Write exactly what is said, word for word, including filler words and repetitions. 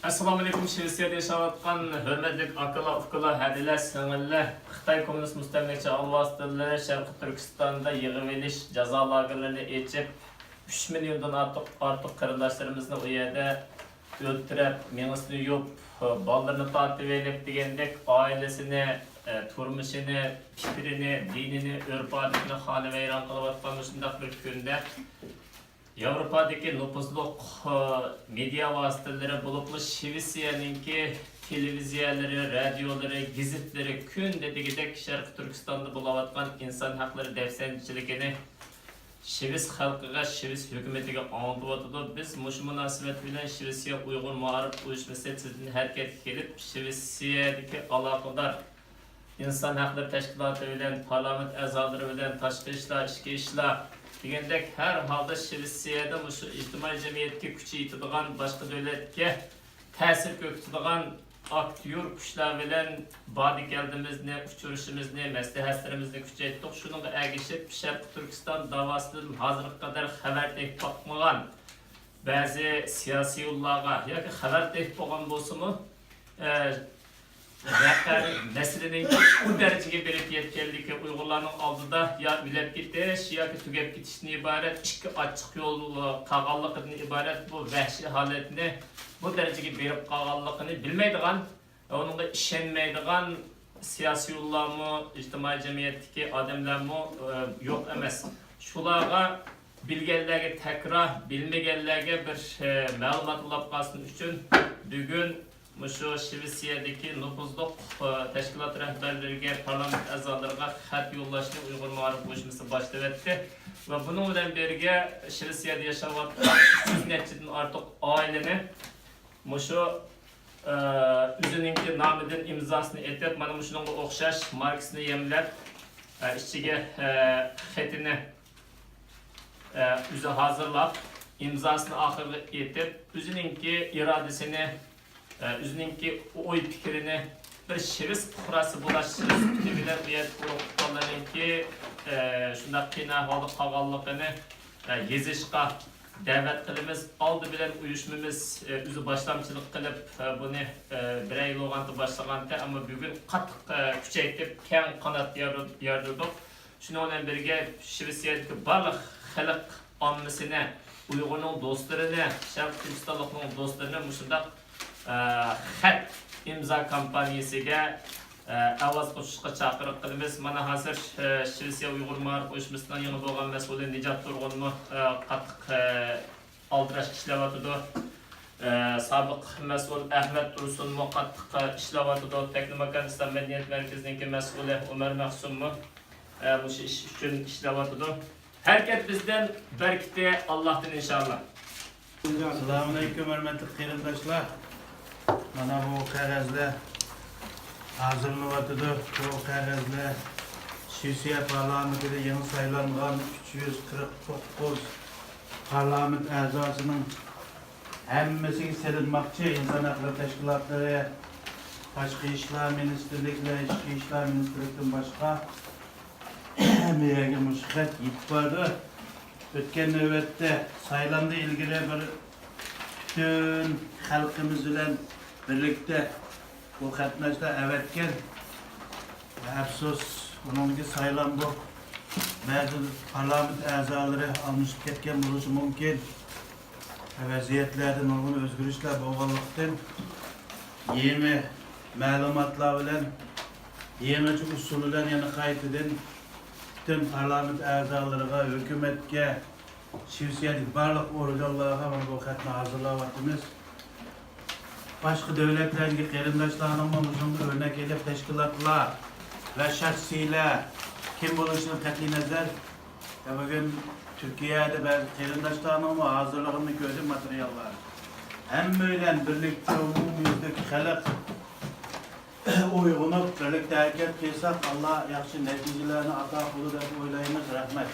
ئەسسالامۇئەلەيكۇم، شىۋېتسىيەدە ياشاۋاتقان ھۆرمەتلىك ئاكىلار، ئۇكىلار، ھەدىلەر، سىڭىللەر! خىتاي كوممۇنىست مۇستەملىكىچى ئالۋاستىلىرى شەرقىي تۈركىستاندا يىغىۋېلىش جازا لاگېرلىرىنى ئېچىپ، ئۈچ مىليوندىن ئارتۇق، ئارتۇق قېرىنداشلىرىمىزنى ئۇ يەردە ئۆلتۈرۈپ، مېڭىسىنى يۇيۇپ، بالىلىرىنى تارتىۋېلىپ دېگەندەك، ئائىلىسىنى، تۇرمۇشىنى، پىكرىنى، دىنىنى، ئۆرپ-ئادىتىنى خانىۋەيران قىلىۋاتقان مۇشۇنداق بىر كۈندە، ياۋروپادىكى نوپۇزلۇق، ئى، مېدىيا ۋاسىتىلىرى، بولۇپمۇ شىۋېتسىيەنىڭكى تېلېۋىزىيەلىرى، رادىيولىرى، گېزىتلىرى كۈندە دېگۈدەك شەرقىي تۈركىستاندا بولۇۋاتقان ئىنسان ھەقلىرى دەپسەندىچىلىكىنى، شىۋېتس خەلقىگە، شىۋېتس ھۆكۈمىتىگە ئاڭلىتىۋاتىدۇ. بىز مۇشۇ مۇناسىۋەت بىلەن شىۋېتسىيە ئۇيغۇر مائارىپ ئۇيۇشمىسى تېزدىن ھەرىكەتكە كېلىپ، شىۋېتسىيەدىكى ئالاقىدار ئىنسان ھەقلىرى تەشكىلاتى بىلەن، پارلامېنت ئەزالىرى بىلەن، تاشقى ئىشلار، ئىچكى ئىشلار دېگەندەك، ھەر ھالدا شىۋېتسىيەدە مۇشۇ ئىجتىمائىي جەمئىيەتكە كۈچ يېتىدىغان، باشقا دۆلەتكە تەسىر كۆرسىتىدىغان ئاكتىيور كۈچلەر بىلەن باردى-كەلدىمىزنى، ئۇچرىشىمىزنى، مەسلىھەتلىرىمىزنى كۈچەيتتۇق. شۇنىڭغا ئەگىشىپ، شەرقىي تۈركىستان داۋاسىدىن ھازىرغا قەدەر خەۋەر تېپىپ باقمىغان بەزى سىياسىيونلارغا ياكى خەۋەر تېپىپ بولغان بولسىمۇ، ئە، ۋەقەنىڭ، مەسىلىنىڭ بۇ دەرىجىگە بېرىپ يەتكەنلىكى، ئۇيغۇرلارنىڭ ئالدىدا يا ئۆلۈپ كېتىش ياكى تۈگەپ كېتىشتىن ئىبارەت ئىككى ئاچچىق يول قالغانلىقىدىن ئىبارەت بۇ ۋەھشىي ھالەتنى بۇ دەرىجىگە بېرىپ قالغانلىقىنى بىلمەيدىغان، ئۇنىڭغا ئىشەنمەيدىغان سىياسىيونلارمۇ، ئىجتىمائىي جەمئىيەتتىكى ئادەملەرمۇ، ئە، يوق ئەمەس. شۇلارغا بىلگەنلەرگە تەكرار، بىلمىگەنلەرگە بىر، ئە، مەلۇمات بولۇپ قالسۇن ئۈچۈن بۈگۈن مۇشۇ شىۋېتسىيەدىكى نوپۇزلۇق، ئە، تەشكىلات رەھبەرلىرىگە، پارلامېنت ئەزالىرىغا خەت يوللاشنى ئۇيغۇر مائارىپ ئۇيۇشمىسى باشلىۋەتتى. ۋە بۇنىڭ بىلەن بىرگە شىۋېتسىيەدە ياشاۋاتقان ئۈچ يۈز نەچچىدىن ئارتۇق ئائىلىنى مۇشۇ، ئە، ئۆزىنىڭكى نامىدىن ئىمزاسىنى ئېتىپ، مانا مۇشۇنىڭغا ئوخشاش ماركىسىنى يەملەپ، ئە، ئىچىگە، ئە، خېتىنى، ئە، ئۆزى ھازىرلاپ، ئىمزاسىنى ئاخىرىغا ئېتىپ، ئۆزىنىڭكى ئىرادىسىنى، ئە، ئۆزىنىڭكى ئوي پىكرىنى بىر شىۋېتس پۇقراسى بولۇش سۈپىتى بىلەن ئۇ يەردىكى ئۇيغۇر ئۇكىلارنىڭكى، ئە، شۇنداق قىيىن ئەھۋالدا قالغانلىقىنى، ئە، يېزىشقا دەۋەت قىلىمىز. ئالدى بىلەن ئۇيۇشمىمىز، ئە، ئۆزى باشلامچىلىق قىلىپ، ئە، بۇنى، ئە، بىرەر يىل بولغانتى باشلىغانتى، ئەمما بۈگۈن قاتتىق، ئە، كۈچەيتىپ، كەڭ قانات يار-، يايدۇردۇق. شۇنىڭ بىلەن بىرگە، شىۋېتسىيەدىكى بارلىق خەلق ئاممىسىنى، ئۇيغۇرنىڭ دوستلىرىنى، شەرقىي تۈركىستانلىقنىڭ دوستلىرىنى مۇشۇنداق، ئە، خەت ئىمزا كامپانىيەسىگە، ئە، ئاۋاز قوشۇشقا چاقىرىق قىلىمىز. مانا ھازىر، ئە، شىۋېتسىيە ئۇيغۇر مائارىپ ئۇيۇشمىسىنىڭ يېڭى بولغان مەسئۇلى نىجات تۇرغۇنمۇ، ئە، قاتتىق، ئە، ئالدىراش ئىشلەۋاتىدۇ. ئە، سابىق مەسئۇل ئەھمەت تۇرسۇنمۇ قاتتىق ئىشلەۋاتىدۇ. تەكلىماكان ئىسلام مەدەنىيەت مەركىزىنىڭكى مەسئۇلى ئۆمەر مەخسۇممۇ، ئە، مۇشۇ ئىش ئۈچۈن ئىشلەۋاتىدۇ. ھەرىكەت بىزدىن، بەرىكىتى ئاللاھتىن، ئىنشائاللا. ئەسسالامۇئەلەيكۇم، ھۆرمەتلىك قېرىنداشلار. مانا بۇ قەغەزلەر ھازىرلىنىۋاتىدۇ. بۇ قەغەزلەر شىۋېتسىيە پارلامېنتىدا يېڭى سايلانغان ئۈچ يۈز قىرىق توققۇز پارلامېنت ئەزاسىنىڭ ھەممىسىگە سېلىنماقچى. ئىنسان ھەقلىرى تەشكىلاتلىرى، تاشقى ئىشلار مىنىستىرلىكلىرى، ئىچكى ئىشلار مىنىستىرلىكىدىن باشقا ھەممە يەرگە مۇشۇ خەت يېتىپ بارىدۇ. ئۆتكەن نۆۋەتتە سايلامدىن ئىلگىرى بىر پۈتۈن خەلقىمىز بىلەن بىرلىكتە بۇ قاتناشتا ئەۋەتكەن. ئەپسۇس، ئۇنىڭدىكى سايلام بۇ بەزى پارلامېنت ئەزالىرى ئالمىشىپ كەتكەن بولۇشى مۇمكىن. ۋەزىيەتلەردە نۇرغۇن ئۆزگىرىشلەر بولغانلىقتىن، يېڭى مەلۇماتلار بىلەن، يېڭىچە ئۇسۇل بىلەن يەنە قايتىدىن پۈتۈن پارلامېنت ئەزالىرىغا، ھۆكۈمەتكە، شىۋېتسىيەدىكى بارلىق ئورگانلارغا مانا بۇ خەتنى ھازىرلاۋاتىمىز. باشقا دۆلەتلەردىكى قېرىنداشلارنىڭمۇ مۇشۇنىڭغا ئۆرنەك ئېلىپ، تەشكىلاتلار ۋە شەخسىيلەر كىم بولۇشىدىن قەتئىينەزەر، ۋە بۈگۈن تۈركىيەدە بەزى قېرىنداشلارنىڭمۇ ھازىرلىغىنىنى كۆردۈم، ماتېرىياللار. ھەممە بىلەن بىرلىكتە ئومۇميۈزلۈك خەلق ئويغىنىپ، بىرلىكتە ھەرىكەت قىلساق، ئاللا ياخشى نەتىجىلەرنى ئاتا قىلىدۇ دەپ ئويلايمىز. رەھمەت.